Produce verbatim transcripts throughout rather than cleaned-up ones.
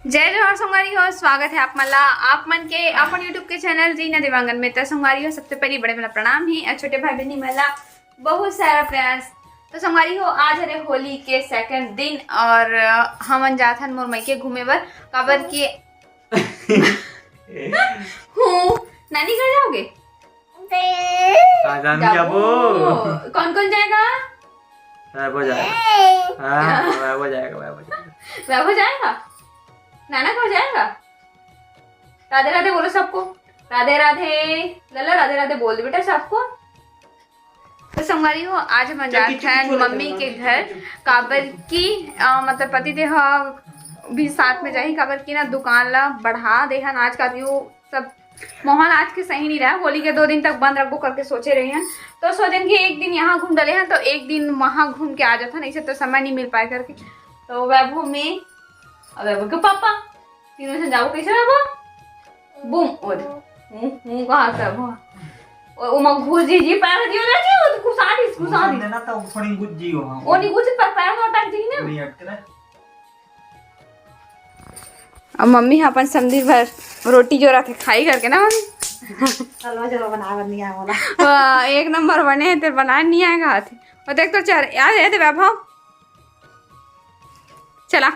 जय जोहार संगवारी हो, स्वागत है आप मन ला, आप मन के अपन YouTube के चैनल रीना देवांगन में। त संगवारी हो, सबसे पहले बड़े वाला प्रणाम ही और छोटे भाई बहनी मन ला बहुत सारा प्यार। तो संगवारी हो, आज हरे होली के सेकंड दिन और अ, हमन जात हन मोर मइके घूमे बर, काबर के हूँ, नानी घर जाओगे? आ जान जाबो। कौन कौन जाएगा? वैभव जाएगा। हाँ, वैभव जाएगा, वैभव जाएगा। वैभव जाएगा? नाना घर जाएगा? राधे राधे बोलो सबको। राधे राधे। लल्ला, राधे राधे बोल दे बेटा सबको। तो संगवारी हो, आज हम जात हैं मम्मी के घर, काबर की अ, मतलब पति देव ह भी साथ में जाही, काबर की ना दुकान ला बढ़ा दे हन आज, काबर की वो सब माहौल आज के सही नहीं रहा। होली के दो दिन तक बंद रखबो करके सोचे रहे हन, तो सोचन कि एक दिन यहाँ घूम डले हन तो एक दिन वहाँ घूम के आ जाथन, ऐसे तो समय नहीं मिल पाए करके। तो वैभव में, अब वैभव के पापा, तीनों जन जाबो। कैसे वैभव? बूम, ओ दे। हूँ, हूँ, कहाँ से वैभव? ओ, ओ, मैं घुस जी, जी, पैर दियो ना जी, वो तो घुसा दिस, घुसा दिस। देना तो थोड़ी गुज जी हो। वो नहीं घुस, पर पैर में अटक जी ना। नहीं अटक रहा। अब मम्मी ह अपन समधी भर रोटी जो रखे खाई करके ना मम्मी। हलवा जलवा बनावे नहीं आए वाला। वाह, एक नंबर बने हैं, तेरे बनाए नहीं आएगा हाथ। और देख तो चल, यार, ये दे वैभव। चला।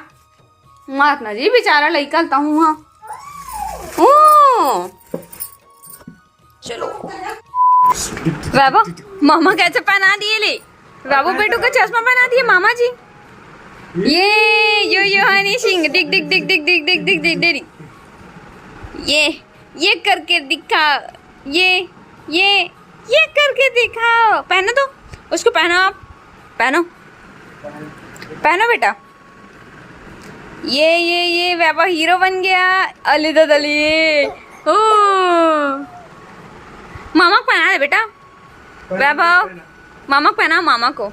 मत ना जी, बेचारा लइका ल तहूँ हाँ। ओ। चलो। वैभव, मामा कैसे पहना दिए ले? बाबू बेटू का चश्मा पहना दिए मामा जी। ये यो यो हनी सिंह, दिख दिख दिख दिख दिख दिख दिख दिख दिख। ये ये करके दिखा, ये ये ये करके दिखाओ। पहनो तो, उसको पहनो आप, पहनो, पहनो बेटा। ये ये ये वैभव हीरो बन गया। अली ददली। ओ, मामा को पहना दे बेटा। वैभव, मामा को पहनाओ, मामा को।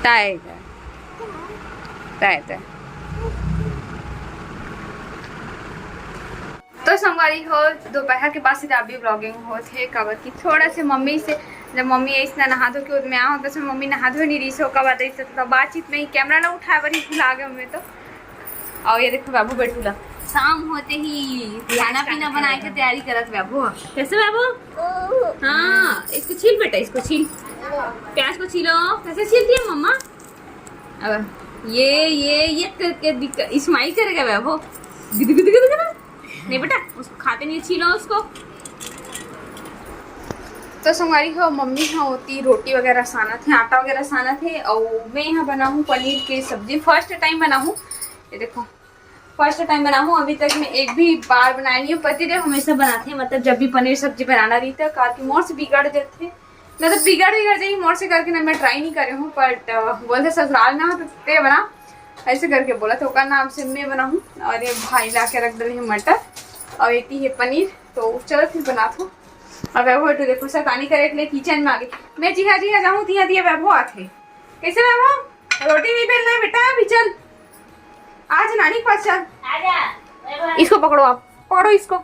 ताए, ताए, ताए। तो संगवारी हो, दोपहर के बाद से अभी ब्लॉगिंग होत हे, काबर कि थोड़ा से मम्मी से, जब मम्मी ऐसना नहा धो के ओद में आ होता से मम्मी नहा धो नहीं रही सो, ओकर बाद ऐसे थोड़ा बातचीत में ही कैमरा ना उठाए बर ही भुला गए हमें तो। और ये देखो बाबू बेटूला, शाम होते ही खाना पीना बनाए के तैयारी करत बाबू। कैसे बाबू? हाँ, इसको छील बेटा, इसको छील, प्याज को छीलो। कैसे छीलती है मम्मा? अब ये ये ये करके दिख-, स्माइल करेगा बाबू। गिद गिद गिद गिद। नहीं बेटा, उसको खाते नहीं, छीलो उसको। तो संगवारी हो, मम्मी ह ओती रोटी वगैरह सानत हे, आटा वगैरह सानत हे, और मैं यहाँ बनाहूँ पनीर के सब्जी। फर्स्ट टाइम बनाहूँ, ये देखो, फर्स्ट टाइम बनाहूँ। अभी तक मैं एक भी बार बनाए नहीं हूँ। पति देव हमेशा बनाते हैं, मतलब जब भी पनीर सब्जी बनाना रही तो, काबर कि मोर से बिगड़ जाते, ना तो बिगड़ बिगड़ जाही मोर से करके ना मैं ट्राई नहीं करे हूँ। बट बोलते ससुराल ना हो तो ते बना, ऐसे करके बोला तो ओकर नाम से मैं बनाहूँ। और ये भाई ला के रख दे मटर और एती है पनीर। तो चलो फिर बनात हूँ। अब वैभव तो देखो शैतानी करे के लिए किचन में आ गई। मैं जिहा जिहा जाहूँ तिहा तिहा वैभव आथे। कैसे वैभव? रोटी नहीं बेलना है बेटा, अभी चल। आज नानी के पास चल। इसको पकड़ो आप, पकड़ो इसको।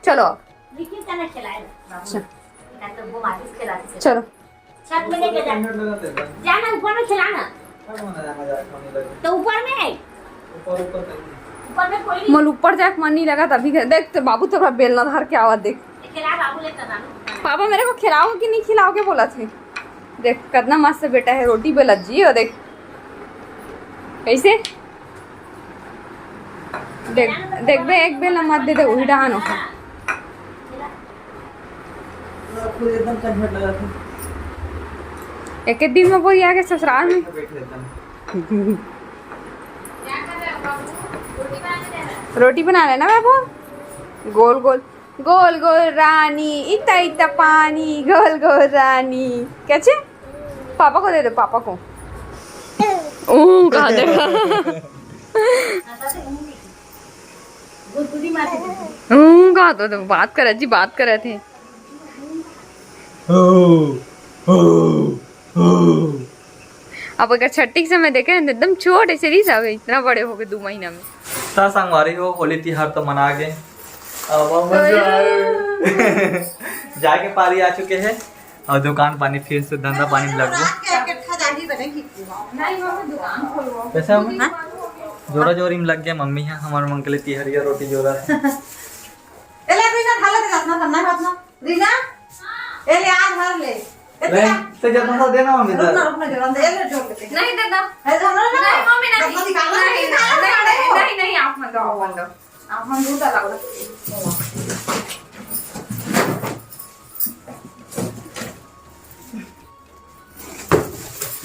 चलो अब। चलो। छत में लेके जा। जाना ऊपर में खिलाना। तो ऊपर में है। ऊपर में कोई नहीं। मोल ऊपर जाके मन नहीं लगा तभी के-, देख तो बाबू तोरा बेलना धर के आवा देख। खिला बाबू ले तो नानू। पापा मेरे को खिलाओ कि नहीं खिलाओगे बोला थे। देख कितना मस्त बेटा है, रोटी बेलत जी। और देख कैसे देख, देख बे, एक बेला मत दे दे, उही डहान ओखा। खुद एकदम कन्वर्ट लगा था। एक एक दिन में कोई आके ससुराल में बैठे एकदम। रोटी बना लेना बाबू। गोल गोल, गोल गोल रानी, इतना इतना पानी, गोल गोल रानी। कैसे? पापा को दे दो, पापा को। ओ, कहा दे। ओ, कहा तो, तो बात करे जी, बात करे थे। अब अगर छठी के समय देखे हैं, तो एकदम छोट ऐसे रही जावे, इतना बड़े हो गए दो महीना में। त संगवारी हो, होली तिहार तो मना गए, अब मजा आए। जाके पारी आ चुके हैं और दुकान पानी फिर से धंधा पानी में लगबो। कैसे हो? हाँ? जोरा जोरी में लग गया मम्मी है हमारे मन के लिए तिहरिया रोटी जोरा। ए ले, रीना, ढाला दे, रत्ना, रत्ना, रत्ना। रीना, ए ले, आ, धर ले। ए, ले, तेरा। ते जब मसा देना मम्मी, रुक ना, धर। रुक ना, जोरा दे, ए ले, जोर दे। नहीं दादा। ए, जोर ना, नहीं, मम्मी, नहीं। रत्ना निकाल ना, नहीं, नहीं, नहीं, नहीं, नहीं, नहीं, आप मत दो, आप मत दो। आप मन दूध अलग रखिए।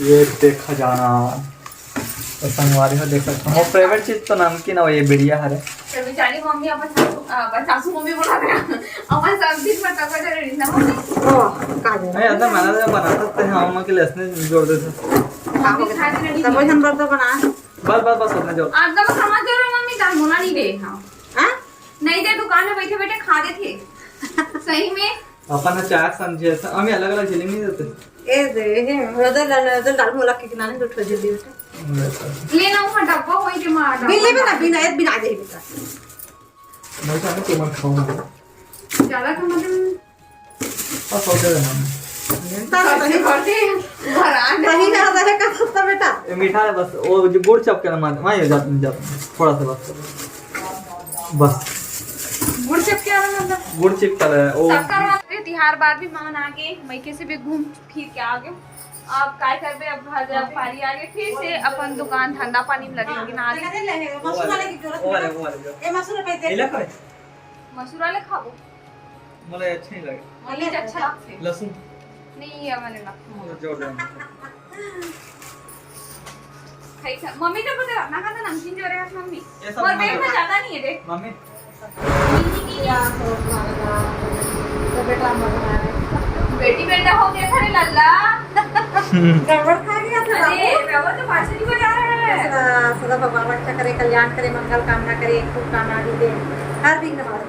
ये देखा जाना। तो संगवारी हो, देख सकते हो, मोर favourite चीज तो नमकीन है, ये बढ़िया हरे। तो बेचारी मम्मी अपन सासू, आ, अपन सासू मम्मी बोला था, अपन सब्जी पर तको जरूरी ना मम्मी। ओ, का दे? नहीं, ऐसा मैंने तो बनाता था, हम मम्मा के लिए इसने जोर देते। हाँ, हो गया। सब हम बर्तन बना। बस, बस, बस, उतना जोर। एकदम समझ रहे हो मम्मी, दाल बोला नहीं रहे, हाँ। हाँ? नहीं दे, दुकान में बैठे बैठे खा देते। सही में। अपन ना चार समझे, ऐसा हमें अलग अलग झिल्ली नहीं देते। ए दे, हे, रदल डाल, रदल डाल, मोला के किनारे दो ठो झिल्ली बेटा। ले ना, वहाँ डब्बा होई के मार। बिन लेबे ना, बिन आयत, बिन आ जाई बेटा। मैं चाहता हूँ, तुम खाओ ना। ज्यादा का मतलब। बस हो गया ना। तारा तही करते हैं, भरा दे। तही ना रहे का कुत्ता बेटा। ये मीठा है बस, वो जो गुड़ चप के ना मान, वहीं हो जाते हैं, जाते हैं। थोड़ा सा बस। बस। गुड़ चप क्या है मतलब? गुड़ चप का है, वो शक्कर वाले तिहार बार भी मना के, मइके से भी घूम फिर के आ गए। अब काय करबे, अब घर जाए, पारी आ गए, फिर से अपन दुकान धंधा पानी में लगे होंगे ना। मसूर वाले की जरूरत वो वाले, नहीं। वो वाले, वो वाले जो। ये मसूर पे दे। ये ले कोई? मसूर वाले खाबो? मोला अच्छा नहीं लगे। मोला अच्छा लगथे। लहसुन? नहीं, ये वाले ना। तो जोर दे। खाई था। मम्मी तो पता ना, कहा था नमकीन जो रहा मम्मी। ये सब और मम्मी। बैग में ज्यादा नहीं है, देख। मम्मी। तो बेटा मत मारे। बेटी बेटा हो गया था रे लल्ला। गड़बड़ खा गया था अरे, बाबू। बाबू तो पाछे नहीं बजा रहा है। सदा, सदा भगवान रक्षा करे, कल्याण करे, मंगल कामना करे, खूब कामना भी दे। हर दिन नमाज।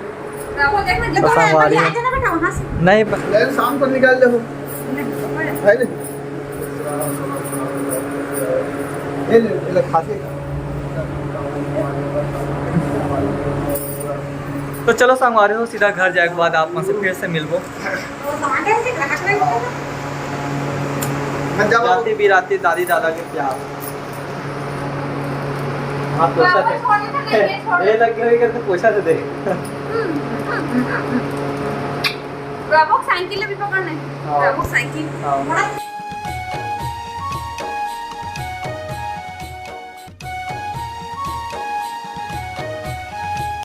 बाबू देखना, तो जितना संगवारी है। आ जाना बेटा वहाँ से। नहीं प- ले, शाम को निकाल ले हो। नहीं, है नहीं? ये ले, ये ले, खांसी। तो चलो संगवारी हो, सीधा घर जाए के बाद आप मन से फिर से मिलबो। मैं जब जाती बिराती दादी दादा के प्यार। हाँ, पोछा बाबा, दे। छोड़ दे, छोड़ दे। ये लग गई करके पोछा दे दे। बाबू, साइकिल भी पकड़ने। हाँ। बाबू, साइकिल। हाँ।